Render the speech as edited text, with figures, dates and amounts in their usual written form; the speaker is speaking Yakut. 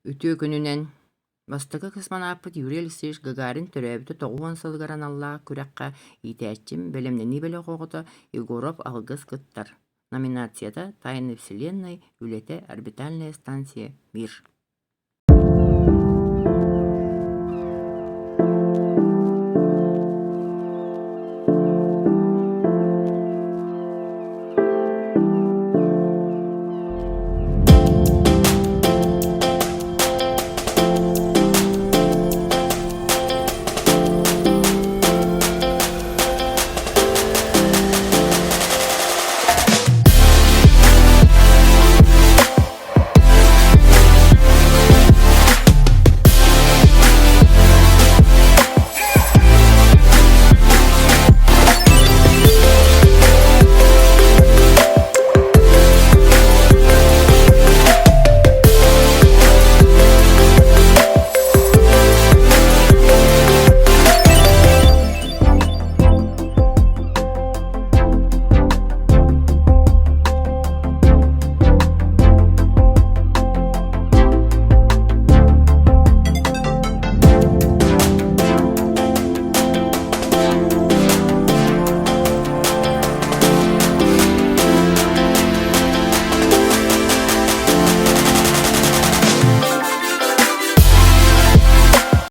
Үтүө күнүнэн! Бастакы космонавпыт Юрий Алексеевич Гагарин төрөөбүтэ 90 сылыгар аналлаах күрэххэ иитээччим, бэлэмнэнии бөлөх оҕото Егоров Алгыс кыттар. Номинацията «Тайны Вселенной», үлэтэ «Орбитальная станция Мир».